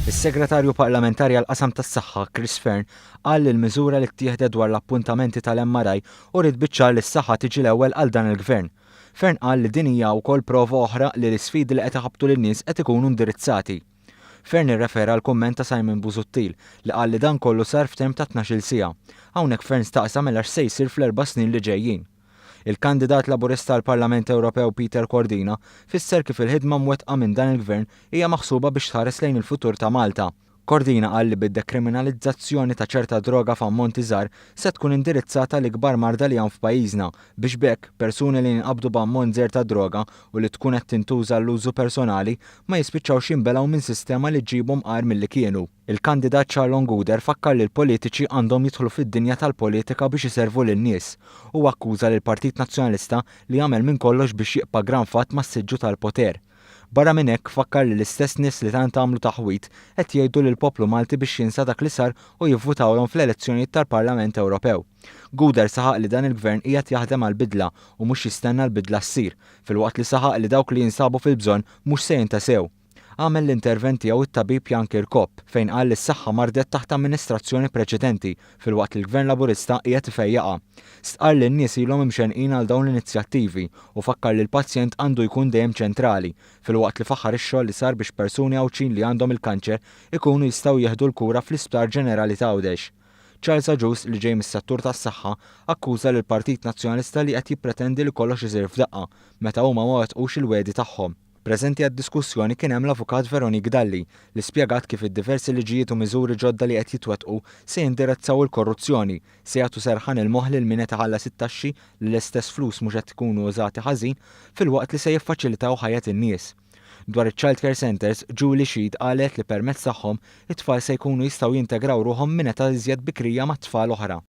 Is-Segretarju Parlamentari għall-Qasam tas-Saħħa, Chris Fearne, qal li l-miżura li ttieħdet dwar l-appuntamenti tal-MRI uriet biċ-ċar li s-saħħa tiġi l-ewwel għal dan il-Gvern. Fearne qal li din hija wkoll prova oħra li l-isfidi li qed iħabbtu lin-nies qed ikunu indirizzati. Fearne irrefera għall-kumment ta' Simon Busuttil li qal li dan kollu sar f'temp ta' 12-il siegħa. Hawnhekk Fearne staqsa mela x'se jsir fl-erba' snin li ġejjin. Il-kandidat Laburista għall-Parlament Ewropew Peter Cordina fisser kif il-ħidma mwettqa minn dan il-Gvern hija maħsuba biex tħares lejn il-futur ta' Malta. Cordina qal li bid-dekriminalizzazzjoni ta' ċerta droga f'ammonti żgħar se tkun indirizzata l-ikbar marda li hawn f'pajjiżna biex b'hekk persuni li jinqabdu b'ammont żgħir ta' droga u li tkun qed tintuża għall-użu personali ma jispiċċawx jinbelgħu minn sistema li ġġibhom agħar milli kienu. Il-kandidat Charlon Gouder fakkar li l-politiċi għandhom jidħlu fid-dinja tal-politika biex iservu lin-nies. Huwa akkuża lill-Partit Nazzjonalista li għamel minn kollox biex jibqa' granfat mas-siġġu tal-poter. Barra minn hekk, fakkar li l-istess nies li tant għamlu taħwid qed jgħidu lill-poplu Malti biex jinsa dak li sar u jivvutawlhom fl-elezzjonijiet tal-Parlament Ewropew. Gouder saħaq li dan il-Gvern qiegħed jaħdem għall-bidla u mhux jistenna l-bidla ssir, filwaqt li saħaq li dawk li jinsabu fil-bżonn mhux se jintesew. Għamel l-intervent tiegħu t-tabib Jan Kirkop, fejn qal li s-saħħa mardet taħt amministrazzjoni preċedenti filwaqt li l-Gvern Laburista qiegħed ifejjaqha. Stqarr li n-nies ilhom imxennqin għal dawn l-inizjattivi u fakkar li l-pazjent għandu jkun dejjem ċentrali, filwaqt li faħħar ix-xogħol li sar biex persuni Għawdxin li għandhom il-kanċer ikunu jistgħu jieħdu l-kura fl-Isptar Ġenerali t'Għawdex. Charles Agius, li ġej mis-settur tas-saħħa, akkuża lill-Partit Nazzjonalista li qed jippretendi li kollox isir f'daqqa meta huma ma wettqux il-wegħdi tagħhom. Preżenti għad-diskussjoni kien hemm l-Avukat Veronique Dalli, li spjegat kif id-diversi liġijiet u miżuri ġodda li qed jitwettqu se jindirizzaw il-korruzzjoni, se jagħtu serħan il-moħħ lil min qed iħallas it-taxxi li l-istess flus mhux qed ikunu użati ħażin filwaqt li se jiffaċilitaw ħajjet in-nies. Dwar iċ-child care centres, Julie Sheed qalet li permezz tagħhom it-tfal se jkunu jistgħu jintegraw ruħhom minn età iżjed bikrija ma' tfal oħra.